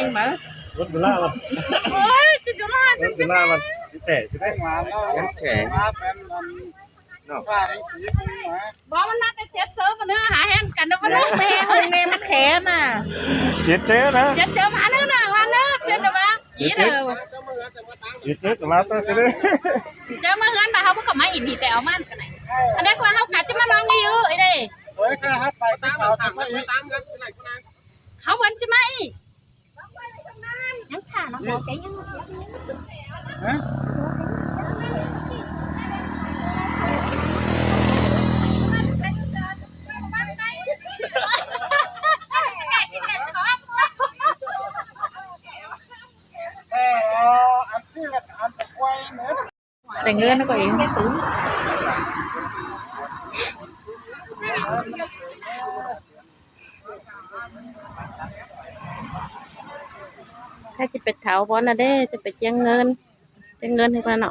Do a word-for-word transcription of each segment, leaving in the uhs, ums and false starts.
hiêng máư. Rút bla lăm. Ôi, či đu ꞌla, rút bla lăm. Či ꞌtẹ, či ꞌtẹ. Gắn trẻ. Nó. Bó ꞌmắn ꞌmá té chết sớm mà ꞌnớ, hả, hên cắn được ꞌmắn ꞌnớ. Mẹ hôm nay ꞌmắn khé mà. Chết chết hả? Chết sớm hả ꞌnớ, ꞌnớ, hả ꞌnớ, chết rồi mà. Chết chết. Chết chết, ꞌmá ta chết đấy. Chết mà hơn mà không có máy in thì tẹo man cái này. Ở đây qua không cả chứ mà lo nghi ư, ở đây. Ôi, cái hát bài cái sao thằng ấy. Không vẫn chứ máy. Ngắn thả nó có cái nhá. Hả? Ê, ờ, ăn xí là ăn cái quay nữa. Té ꞌngớn ꞌnớ ꞌcọ ꞌnị. Hả, ꞌchí pet thảu bón ꞌnớ đé, ꞌchí pet ꞌchương ꞌngớn, ꞌchương ꞌngớn ꞌhế ꞌcọ ꞌnọ.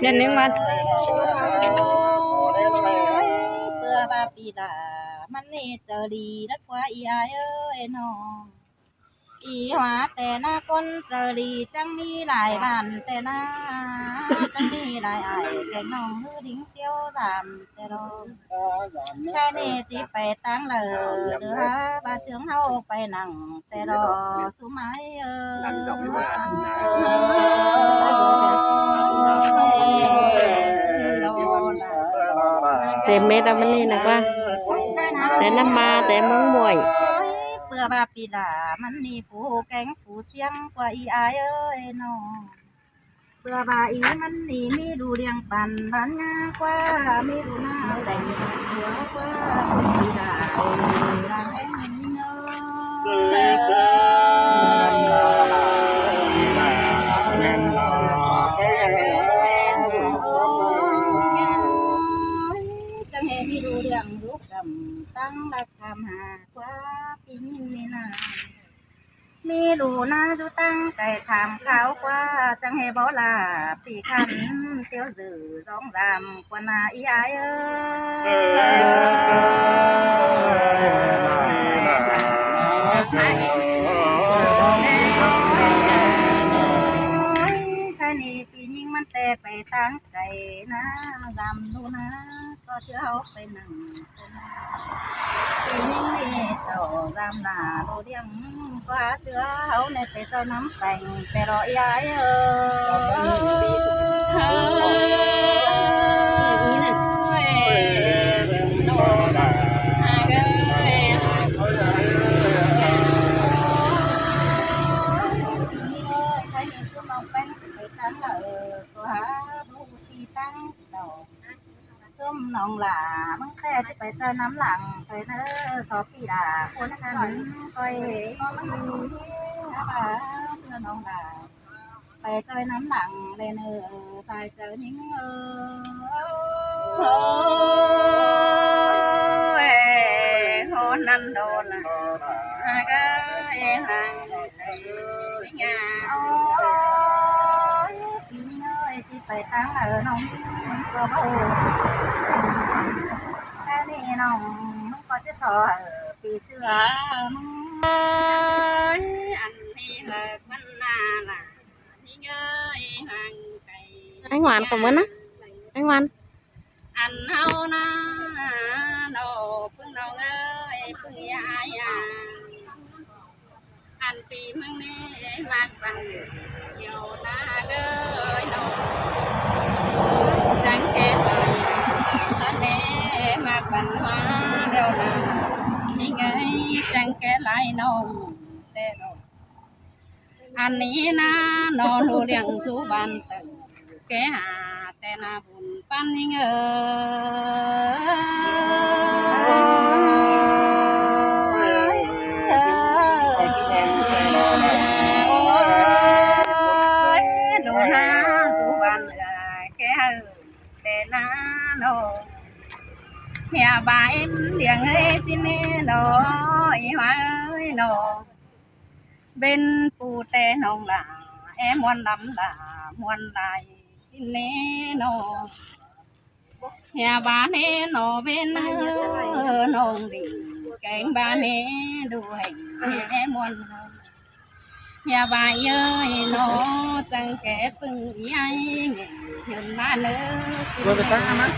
Nhân những bạn. Xưa ba pi đà ꞌmắn ꞌnị chaư đi đắc ꞌquá ꞌí ải ới ꞌnọng. ꞌI hua ꞌtẹ ꞌná ꞌcốn chaư đi chắng ꞌmí lai bản ꞌtẹ ꞌná, chắng ꞌmí lai ải keng ꞌnọng ꞌhứ đính tiếu dam ꞌtẹ lo. Khay ꞌnị ꞌchí pay ꞌtáng lỏ, đu hák ꞌva ꞌchương ꞌháu pay nẳng ꞌtẹ lo, sú mai ới. Têm mết ꞌmắn ꞌnị ꞌnớ ꞌquá. Té ꞌnặn ꞌmá té ꞌmướng Muối. Báu ꞌva pi đa ꞌmắn ꞌnị phủ kéng phủ siêng ꞌquá ꞌí ải ới ꞌnọng. Báu ꞌva ꞌí ꞌmắn ꞌnị ꞌmí đu điêng bản bản ꞌná ꞌquá, ꞌmí đu ꞌná tẻng hua ꞌquá, pi đa đang kéng ꞌnị ꞌnớ. Chắng ꞌhế ꞌmí đu điêng đu căm ꞌtáng đắc kham ha ꞌquá pi ꞌnị ꞌnị ꞌná. ꞌMí đu ꞌná dú ꞌtáng cai tham kháo ꞌquá, chắng ꞌhế báu ꞌla pi khăn tiếu dử dóng dam ꞌquá ꞌná ꞌí ải ới. Khay ꞌnị pi ꞌnhính ꞌmắn ꞌtẹ pay ꞌtáng cai ꞌná, dam đu ꞌná ꞌcọ ꞌchưa ꞌháu pay nẳng. Pi ꞌnhính ꞌnị chảu dam ꞌla đu điêng ꞌquá, ꞌchưa ꞌháu ꞌnị pay ꞌchoi ꞌnắm peng ꞌtẹ lo ꞌí ải ới. Khay ꞌnị ꞌsúm ꞌnọng peng pay ꞌtáng lỏ, ꞌcọ hák báu ꞌhụ ꞌpi ꞌtáng đaư. ꞌSúm ꞌnọng ꞌla ꞌmướng ꞌtẹ ꞌchí pay ꞌchoi ꞌnắm lăng pay ꞌnớ, so pi đa ꞌcốn căn ꞌcoi ꞌmắn ꞌnị hák ꞌva ꞌchưa ꞌnọng ꞌla pay ꞌchoi ꞌnắm lăng ꞌlẹ ꞌnớ, sai chaư ꞌnhính ới. Ôi, hôn ꞌnặn đô ꞌla, hák ới, hák ới, ꞌnhính ới, pi ꞌnhính ới, ꞌchí pay ꞌtáng lỏ ꞌnọng ꞌcọ báu ꞌhụ. Khay ꞌnị ꞌnọng ꞌcọ ꞌchí so hảư pi ꞌchưa ꞌmắn. Ơi, ăn ꞌnị hảư ꞌmắn ꞌná ꞌla, ꞌnhính ới, hăng cai. Anh Hoàn có muốn á? Anh Hoàn. Ăn ꞌháu ꞌná ꞌnọ, ꞌpứng ꞌnọng ới, ꞌpứng ꞌi ải a. Ăn pi ꞌmướng ꞌnị ꞌmặc păn điêu ꞌná ới ꞌnọng. Chắng khék lai, ăn ꞌnị ꞌmặc păn ꞌhua điêu ꞌná. ꞌNhính ới, chắng khék lai ꞌnọng ꞌtẹ ꞌnọng. Ăn ꞌnị ꞌná ꞌnọng ꞌhụ điêng sú bản tửng, ké hả ꞌtẹ ꞌná bun păn ꞌnhính ới. Ôi, đu ꞌná sú bản ꞌtẹ ꞌnọng, ké hả ꞌtẹ ꞌná ꞌnọng. Hia ba ꞌếm điêng ới ꞌsịn ꞌnị ꞌnọng, ꞌi hua ới ꞌnọng. Bên pu ꞌtẹ ꞌnọng ꞌla, é ꞌmuôn lắm ꞌla, ꞌmuôn lai ꞌsịn ꞌnị ꞌnọng. Hia ba ꞌnị ꞌnọng bên ới ꞌnọng đi, kéng ba ꞌnị đu hên é ꞌmuôn ꞌnọng. Hia ba ơi ꞌnọng, chắng khék ꞌpứng ꞌi ải ꞌnị, nhơn ba ꞌnớ ꞌsịn ꞌnị.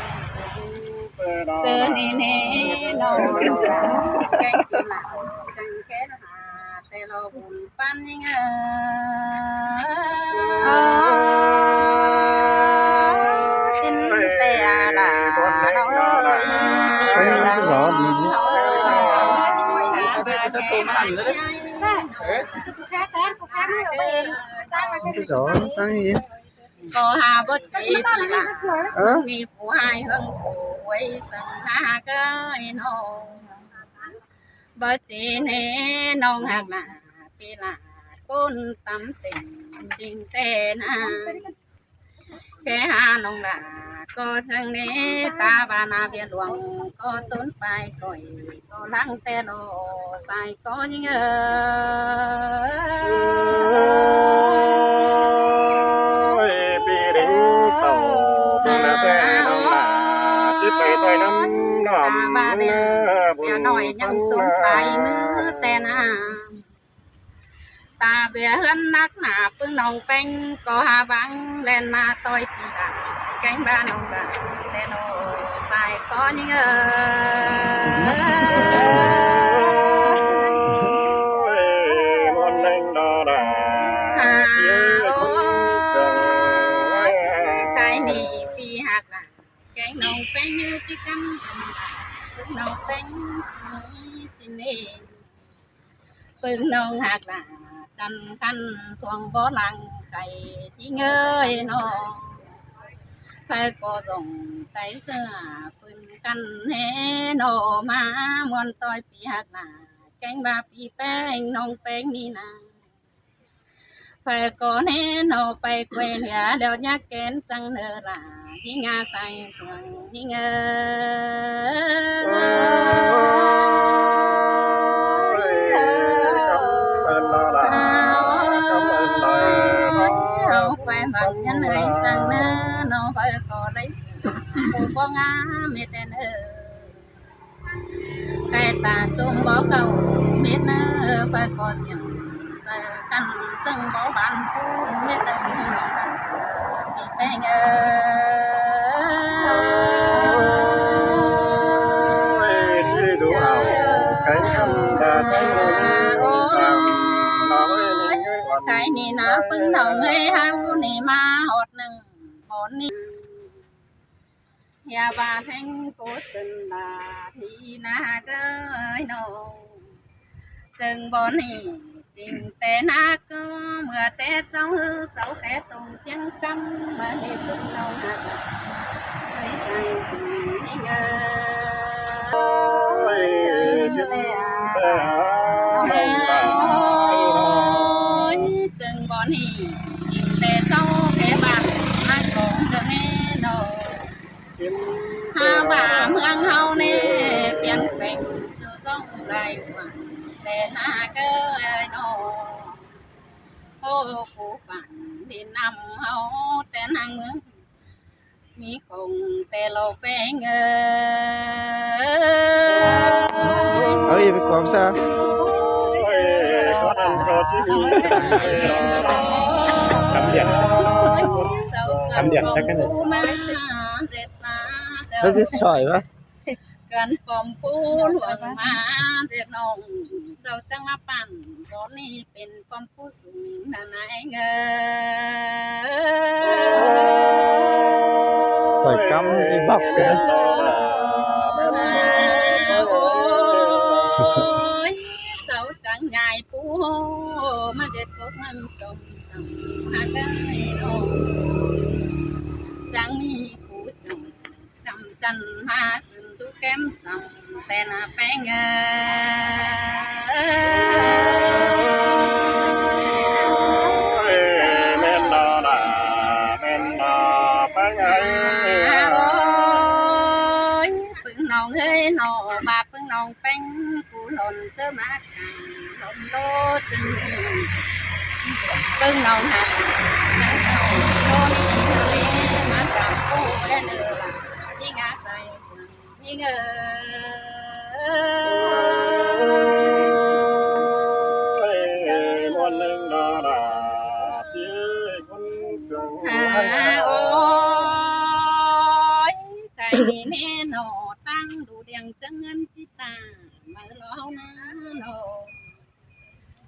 Chớ ꞌnị ꞌnị ꞌnọng, kéng pi ꞌla, chắng khék ꞌla hả ꞌtẹ lo bun păn ꞌnhính ới. ꞌSịn ꞌtẹ ꞌla ꞌnọng ới. Gió tăng gì? Có ha bớt chế pi ꞌla. Ơ? ꞌNị phủ hai hương phủ quay sân ha cơ ꞌnọng. Bớt chế ꞌnị ꞌnọng hák ꞌla pi ꞌla ꞌcốn tắm tỉnh chính ꞌtẹ ꞌná. Ké hả ꞌnọng ꞌla ꞌcọ chắng ꞌnị ta ba na Việt Luông ꞌcọ chốn pai khỏi ꞌcọ lăng ꞌtẹ lo sai ꞌcọ ꞌnhính ới. Ôi, pi đính tàu, pi ꞌla ꞌtẹ ꞌnọng ꞌla, ꞌchí pay ꞌtoi ꞌnắm ꞌnọng. sông pay ꞌmứa ꞌtẹ ꞌnặm. Ta ꞌviạk ꞌhướn nắc nả ꞌpứng ꞌnọng ꞌpéng ꞌcọ hák bang ꞌlen ꞌmá ꞌtoi pi đa. Kéng ꞌva ꞌnọng đa ꞌlen ꞌnớ sai ꞌcọ ꞌnhính ơi. Ôi, ꞌmuôn ꞌnưng đó đa. À, ôi, cái này pi hạc đa. Kéng ꞌnọng ꞌpéng ꞌnhớ ꞌchí cắm ꞌnọng ꞌpéng ꞌnị xin ꞌnị. ꞌPứng ꞌnọng hák đa chăn khăn thuông bó lăng khay ꞌnhính ơi ꞌnọ. Phaư ꞌcọ dông tay ꞌsứa ꞌpứng khăn ꞌhế ꞌnọ ꞌmá ꞌmuôn ꞌtoi pi hák đa. Kéng ꞌva pi ꞌpéng ꞌnọng ꞌpéng ꞌnị ꞌna. Phaư ꞌcọ ꞌhế ꞌnọ pay quay ꞌlẹo ꞌnhá kén chăng ꞌnớ đa. ꞌNhính ơi sai sương ꞌnhính ơi. Ôi, cảm ơn đó đa. Cảm ơn đó đa. Hảư quay bang nhắn ơi chăng ꞌnớ ꞌnọ phaư ꞌcọ đảy sương. Cô bó ngá mệt đen ơi. Khay ta ꞌchum bó khảu mết ꞌnớ, phaư ꞌcọ siêng sai căn ꞌsướng bó ban phun mết ꞌnớ ꞌnọng đa. Pi ꞌpéng ơi. Ôi, ꞌchí dú hảư kéng khăn đa chăn ꞌnị. Ôi, ꞌnọng ơi, ꞌnị ꞌnớ ꞌpứng ꞌnọng ơi, hảư ꞌnị ꞌmá ꞌhọt ꞌnưng bón ꞌnị. Hia ba theng cô sưn đa thi na cơi ꞌnọng. Chưng bón ꞌnị ching té na cơi ꞌmưa té ꞌchau ꞌhứ sau khé tông chiêng căm ꞌmưa ꞌnị ꞌpứng ꞌnọng hák. Ơi sai sương ꞌnhính ơi. Ôi, chưng bón ꞌnị ching té ꞌchau khé bản na cong đơ ꞌnị ꞌnọng. Hák ba ꞌmướng ꞌháu ꞌnị piến peng ꞌchu ꞌdọn lai quảng té na cơi ꞌnọng. Ô, cô bản đi năm ꞌháu té năng ꞌmướng ꞌmí khong té lo peng ơi. Ôi, ꞌmí khong sa. Ôi, có ăn có chứ. Cắm điện sắc. Cắm điện sắc cái này. Sao chứ sỏi quá. Căn pom pú luông ꞌmá ꞌdệt ꞌnọng, sau chắng ꞌmá păn bón ꞌnị pên pom pú sung na nai ơi. Sỏi cắm đi bọc chứ. Ôi, sau chắng nhai pú ꞌmá ꞌdệt cốc ngăn chông chắng hák ơi ꞌnọng. Chắng ꞌmí pú chắng chăm chăn ꞌmá sưn ꞌchu kém chăm ꞌtẹ na peng ơi. Ôi, ꞌmen đó đa, ꞌmen đó peng ơi. Ôi, ꞌpứng ꞌnọng ơi ꞌnọ, ba ꞌpứng ꞌnọng peng cu lon ꞌchớ ꞌmá cang lon lô chưng. ꞌPứng ꞌnọng hák chăng ꞌnọng lô ꞌnị ꞌnị ꞌmá chăm cô ꞌlẹo ꞌnớ đa. ꞌNhính ơi sai sương ꞌnhính ơi. Ôi, ꞌmuôn ꞌnưng đó đa, pi ꞌcốn sương. À, ôi, cái ꞌnị ꞌnị ꞌnọ, ꞌtáng đu điêng chắng ngăn ꞌchí ta, ꞌmá lo ꞌháu na ꞌnọ.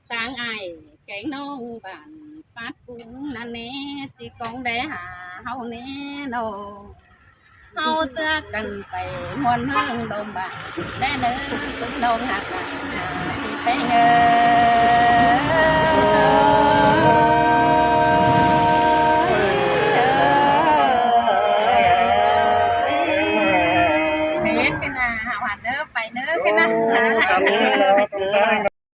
ꞌTáng ai kéng ꞌnọng bản pát pung ꞌnặn ꞌnị, ꞌchí cong đé hả ꞌháu ꞌnị ꞌnọ. ꞌHáu ꞌchưa căn pay ꞌmuôn ꞌmướng đom bản, đé ꞌnớ ꞌpứng ꞌnọng hák hả, hả, pi peng ơi.